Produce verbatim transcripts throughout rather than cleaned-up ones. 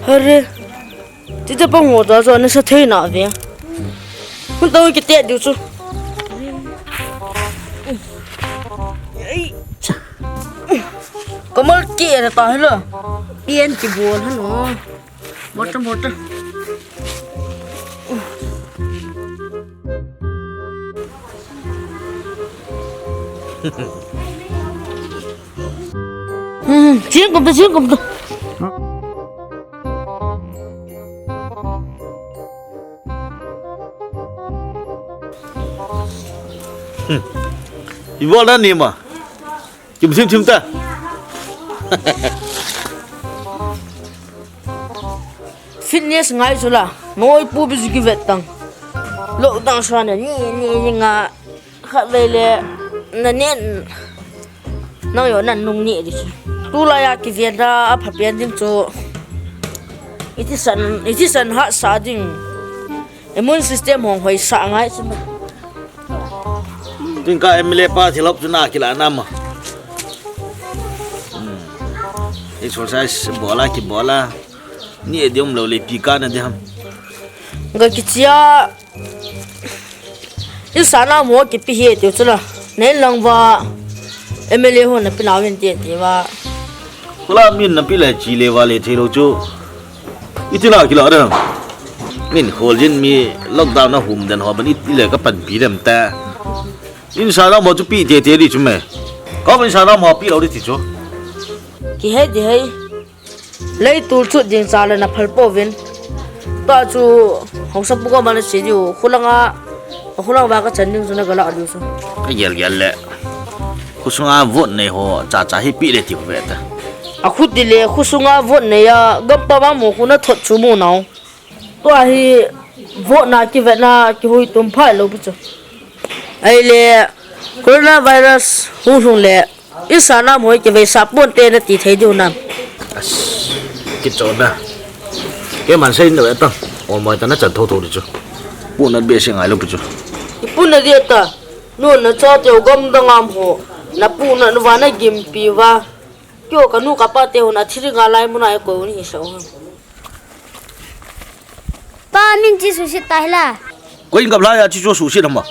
Are. Tita pang ho ta jo na sa thei na ve. Hun tau ki te diu chu. Kamal ki era ta hilo. Pian ki bol hano. Bota bota. Hmm, sing kum tu, sing kum tu. Hmm. Ibola ni ma. Kim sim sim ta. Fitness ngai chu la. Moi pu bi ki vet tang. Lockdown sa na ni ni ni nga. Khatvei le na nen nang yo nan nung ni di chu. Tulai a kiven da a pha pian ding chu. Iti san, iti san ha sa ding. Immune system hong hoi sa ngai chu. Tingka M L A pa thilhop chu na kila na ma. Hmm. Exercise bola ki bola. Ni e diom lo le pi ka na di ham. Ga kichia. Insana mo kipi hi tiu chula. Nei langva M L A ho na pina ven ti ti va. Kula min na pi le chi le va le thei lo chu. Iti la kila da. Min khol jin mi lockdown na hum den ho ban iti le ka pan pi dem ta. Insana mo chu pi te te di chu me. Ka insana mo pi lo di ti chu. Ki he di he. Lei tul chut ding cha le na phal po vin. Ta chu hausa pu ko ma na si diu. Khulanga, khulanga ba ka chan ding chu na ga la diu chu. Ka gel gel le. Khusunga vote nei ho cha cha hi pi le ti ve ta. A khut di le khusunga vote nei a gam pa ba mo khu na thot chu mu nau. Tua hi vote na kivetna kihui tum phai lo pi chu. Ai le coronavirus hu hlung le insana moi kivei sa pon te na ti thei diu nam. As, kichona. Ke man sei no eta. O moi ta na chan tho tho di chu. Pu na be se ngai lo pi chu. Pu na di eta. Nu na cha te gam da ngam ho. Na pu na nu va na gim pi va. Kyo ka nu ka pa te ho na thiri nga lai mu na ko ni sa ho. Pa min chi susi ta hila. Ko in gap la ya chi chu susi na ma.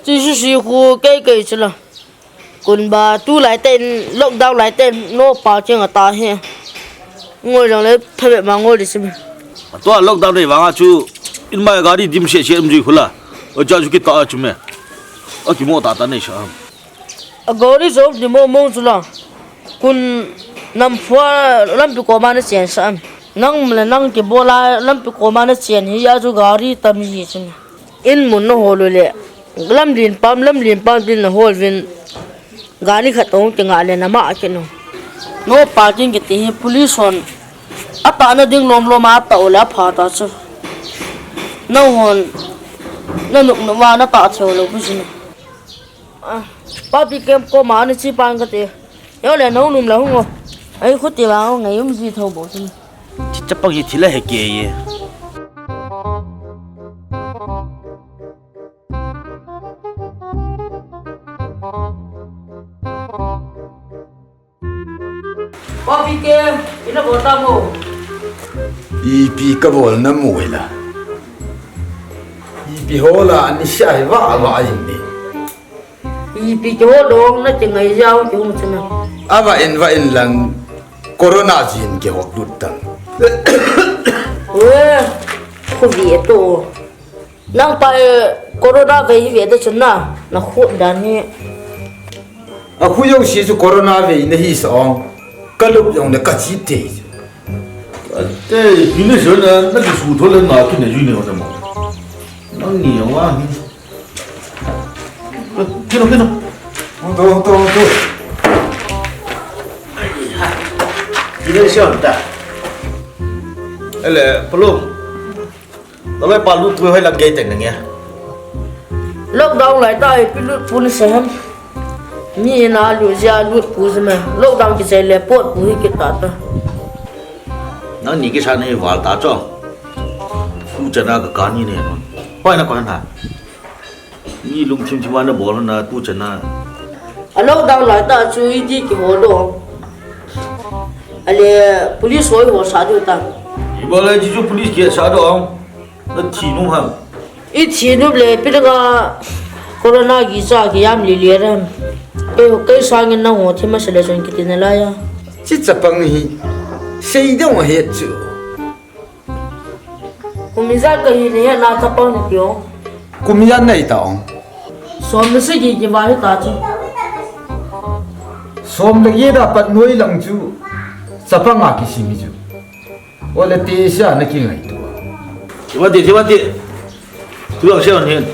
Chi susi khu kei kei chila. Kun ba tu lai te lockdown lai te no pa che nga ta he. Ngoi jang le pha be ma ngoi di sim. Tua lockdown nei vanga chu in mai gari dim se se um ji khula. O cha chu ki ta chu me. A ki mo ta ta nei sa. A gari zo di mo mo chula. Kun nam phua lampi ko ma na chen sa am. Nang mle nang ki bola lampi ko ma na chen hi ya chu gari tam ji chun. In mun na hol u le. Lam lin pam, lam lin pam din na hol vin. Gari khat ong ti nga le na ma a kinu. No parking kiti hi police hon. A ta na ding lom lom a ta u le a pha ta chu. Na hon. Na nuk nuk ma na ta cheu lo bu jin. Ah, papi kem ko ma ni chi pan ka te. Yo le no num la hung o. Ai khu ti wa o ngai um ji tho bo chu. Chi chapang hi thila he ke ye. Papi ke, ina bol ta mo. Ipi ka bol na mu hila. Ipi hola ani sia hi va va in ni. Ipi ke ho dong na ti ngai jao ki hung chuna. Ava in va in lang corona jin ke hok dut tang. We, khu vi to. Nang pa, eh, corona vei hi ve da chun na, na khut dan hi. A khu yo si chu corona vei na hi sa ong. Ka lup jong le ka chi te. Ate, kini se na, na ki su tho le na ki na ju ne wa mo. Nang ni wa hi. Kino, kino. Hong to, hong to, hong to. Kini se on ta. Ele, palo. Laloi pa lut pu hoi lang gei teng nang ya. Lockdown lai ta, ipi lut pu ni se ham. Ni na lu jia lut pu se me. Lockdown ki se le pot pu hi ki ta ta. Nang ni ki sa ni val ta cho. Ku cha na ka ka ni ne non. Hoi na ko na. Ni lungthim thim a na bol na tu chana. A lockdown lai ta chu i di ki ho do. Ale police ho iho sa diu ta. Ibola jisu police ke sa do ang. Na thi nu ham. I thi nu le pidanga corona gi cha ki yam li li ram. Ke ho ke sangin na ho thi ma sele son ki tin la ya. Chi chapang hi. Sei dong he chu. Kum ijat ka hi le na chapang ni tio. Kum ijat nei ta ong. Som le sagi ki va hi ta chu. Som le gi da pat noi lang chu. Chapang a ki simi chu. Ole te sia na ki ngai tu. Ti va ti, ti va ti. Tu ang se on hin.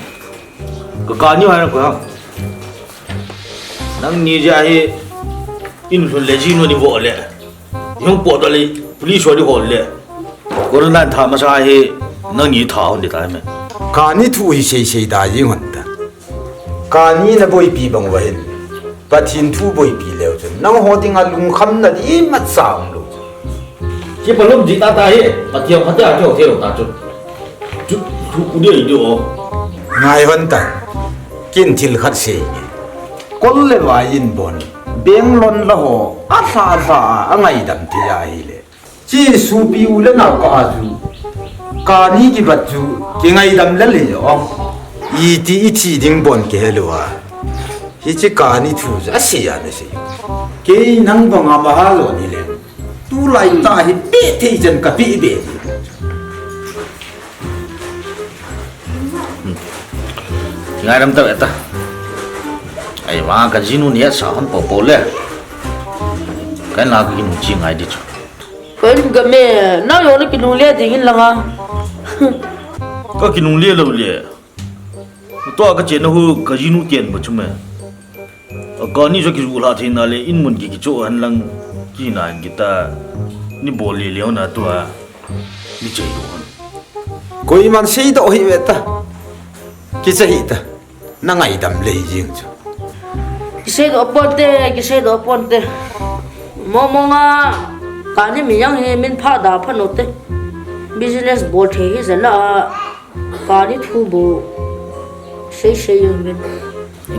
Ka ka ni ha na ko ha. Nang ni ja hi in hun le ji no ni vo le. Yung po dali, police ho di hol le. Corona tha masa hi, nang ni tha hon di tai me. Kani thu hi sei sei da jing hon ta. Kani na boipi bang wa hin. Pathin thu boipi leu chun. Nang ho dinga lungkham na di mat sa ong lo. Ki palum ji ta ta hi, Pathian phatia ki ho thei lo ta chu. Chu, chu u di di o. Ngai hon ta. Kin thil khat sei. Kol le vai in bon. Beng lon la ho, a hla hla a, a ngaidam thei ahi le. Chi supi u le nau ka a chu. Kani ki bat chu, ki ngaidam le le o. I ti i thi ding bon ki he lo a. Hi chi kani thu chu, a sei a na sei. Kei nang bang a ma ha lo ni le. Tu lai ta hi pe thei chen ka pe be. Ngai ram ta ta. Ai wa ka jinu ni sa han po po le. Kan la ka jinu chi ngai di chu. Kan ga me na yo na ki nu le ding in la nga. Ka ki nu le lo le. Tua ka chena hu ka jinu tien ba chu me. A kani jo ki ju la thei na le in mun ki ki cho han lang ki na in ki ta ni bol le le na tua ni chei do han. Koi man sei do hi ve ta. Ki chei hi ta. Na ngaidam le hi jing chu. Ki sei do pon te, ki sei do pon te. Mo mo nga kani mi yang hi min pha da pha no te. Business bol thei hi zela. Kani thu bu sei sei yun bin.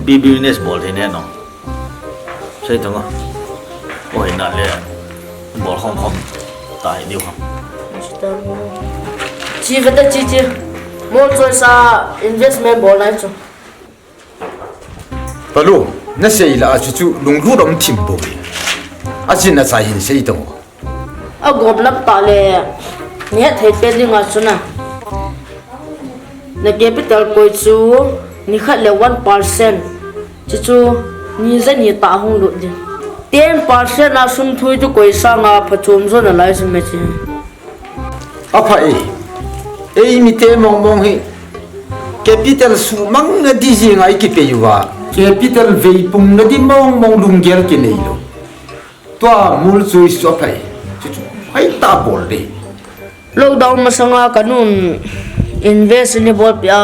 Bi business bol thei ne no. Sei tong a. Oi na le. Bol khom khom. Ta hi diu khom. Chi vata chi chi. Mo choi sa investment bol nai chu. Palu, na sei la a chu chu lunglut um thim bo. A chin a chai hin sei tong. A gom lam ta le, ni het thei pe ding a chu na. Na capital koi chu, ni khat le one percent. Chu chu, ni za ni ta hung lut ding. Ten percent a sum thui chu koi sang a phachom zo na lai sum me chi. A pha e. Ei mi te mong mong hi. Capital su mang na di ji ngai ki pe yu va. Capital vei pung na di mong mong lunggel ki nei lo. Tua mul chui su a pha e. Chu chu. Hai ta bol de. Lockdown masanga ka nun invest ni bol pia.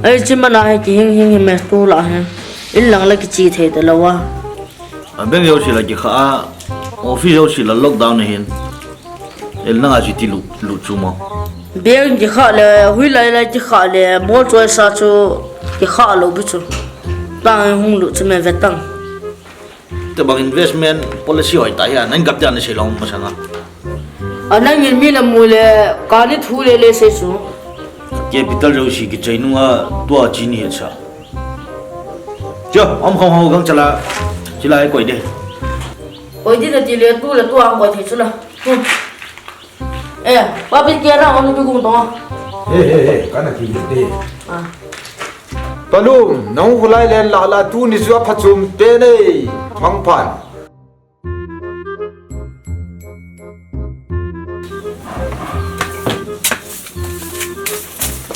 Ai chi mana he ki hing hing hi me tu la he. In lang la ki chi thei ta lo wa. A bank yo si la ki kha a. Office yo si la lockdown hin. El na nga si ti lu lu chu mo. Bank ki kha le hui lai lai ki kha le mol choi sa chu ki kha lo bu chu. Tang hung lu chu me ve tang. Te bang investment policy hoi ta hi a, nang gap jan sei long masanga. A nang in mi la mu le, kani thu le le sei su. Capital jo si ki chei nunga tua chi ni sa. Cho, om khom ho gang chala. Chila koi de. Koi de na ti le tu la tua koi thei chu la. Hmm. Eh, pa pin kia na, on pi gung tong. He, he, he, kana ki de. Ah. Palum, nang hulai len la la tu ni zua phachum te nei, mang phan.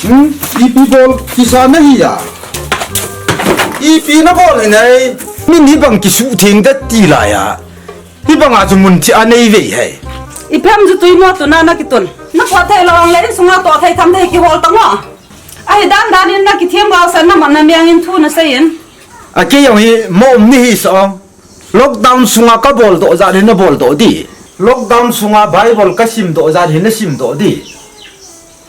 Hmm, ipi bol kisa na hi ya. Ipi na bol hi nei, min hi bang kisu thing da ti la ya. Hi banga chu mun chi a nei vei hei. I phem chu tui mo tu na na kitun. Na po thei lo ang le in sunga to thei tham thei ki hol tang o. Ahi dan dan in na ki thiam bau san na man na miang in thu na sei in. A ke yong hi mo um ni hi sa ong. Lockdown sunga ka bol do zat hi na bol do di. Lockdown sunga Bible ka sim do zat hi na sim do di.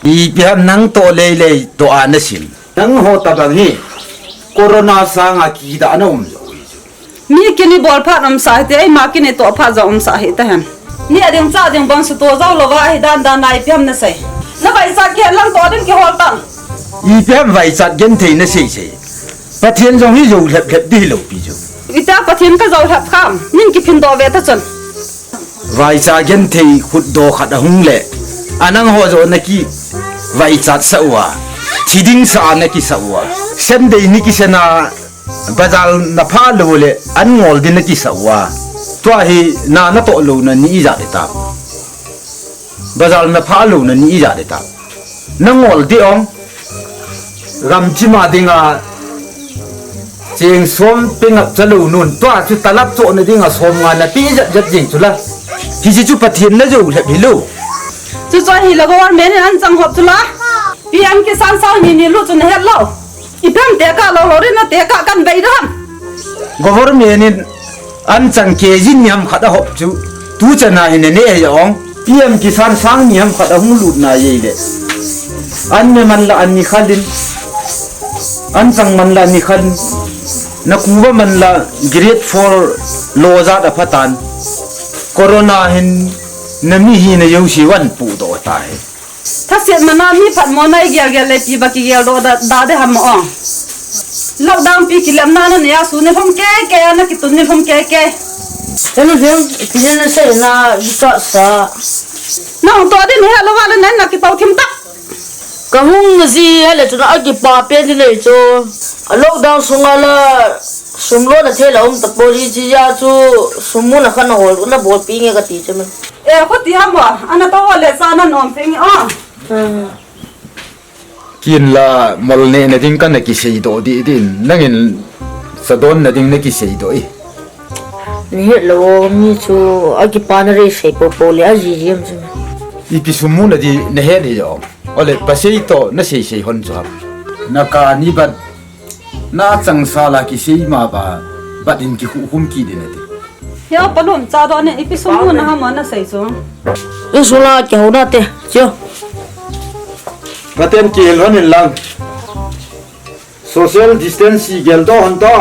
Ipi ham nang to lei lei to a na sim. Nang ho ta bang hi. Corona sanga ki da na um zo hi chu. Mi kini bol phat umsah hite, eima kini toh phat jong umsah hita hen. Ni ading cha ding bang suto jou louva, ahi dan dan a ipi ham nasei. Na vaichat kihen lang toh ding kihol tan. Ipi ham vaichat genthei nasei sei. Pathen jong hi jou lhep lhep di hilou pi chu. Ita Pathen ka jou lhep kham, nin kiphin doh ve ta chun. Vaichat genthei khut do khat ahung le, anang ho jo naki vaichat sah uva, thi ding sa a naki sah uva, sem dei ni kisen a, bazar na pha lou le an ngol din naki sah uva. Tua hi na natoh louna ni ijat ding tam. Bazar na pha louna ni ijat ding tam. Na ngol ding ong. Gam chima dinga cheng som pe ngap cha lou nun, tua chu talap chohna dinga som nga na pe jat jat jeng chu la. Hiche chu Pathen na jou lhep hilou. Chu chu ahile government in an chang hop chu la. P M Kisan sang ni ni lut chu na het lou. Ipi ham tekah lou lou ding na tekah kan bei dam. Government in an chang K G ni ham khat ahop chu, tu chan a hin ane ahi ong. P M Kisan sang ni ham khat ahung lut na jeh le. An me man la an ni khalin. An chang man la an ni khalin. Na kuva man la grade four lo jat apha tan. Corona hin na mi hina jouse van pudoh ta hi. Thaset mana mi phatmo na igel gel le pi ba kigel doh da, da ding ham ong. Lockdown pi kilemna na nei a sun nilhum kei kei a na kitun nilhum kei kei. Henu hiang, ipi na nasei na, icha sa. Nang toh ding nahet lou va le nang na kitou thim ta. Ka hung na ji hele chu na akipa pen ding nei chu. A lockdown sunga la sum lona thei la um tapou, hiche jeh a chu sum muna khat na hol, na bolpi nge kati chu me. E, khuti ham mo, ana toh le cha na nom peng o. Hmm. Kin la mol nehna ding kana kiseidoh dih din, nangin cha donna ding na kiseidoh e. Nahet lou, mi chu akipa na rei sei popo le aji ji am chu. Ipi sum muna di nahet hi jo. Ole, pasei toh nasei sei hon chu ham. Na ka ni bat, na chang sa la kisei ma ba, bat in kikhu khum kit ding ati. Heo, palun cha doh ne, ipi sum muna ham nasei chu. Insung la kihou na te, chu. Paten kihil hon in lang. Social distance gel doh hon to.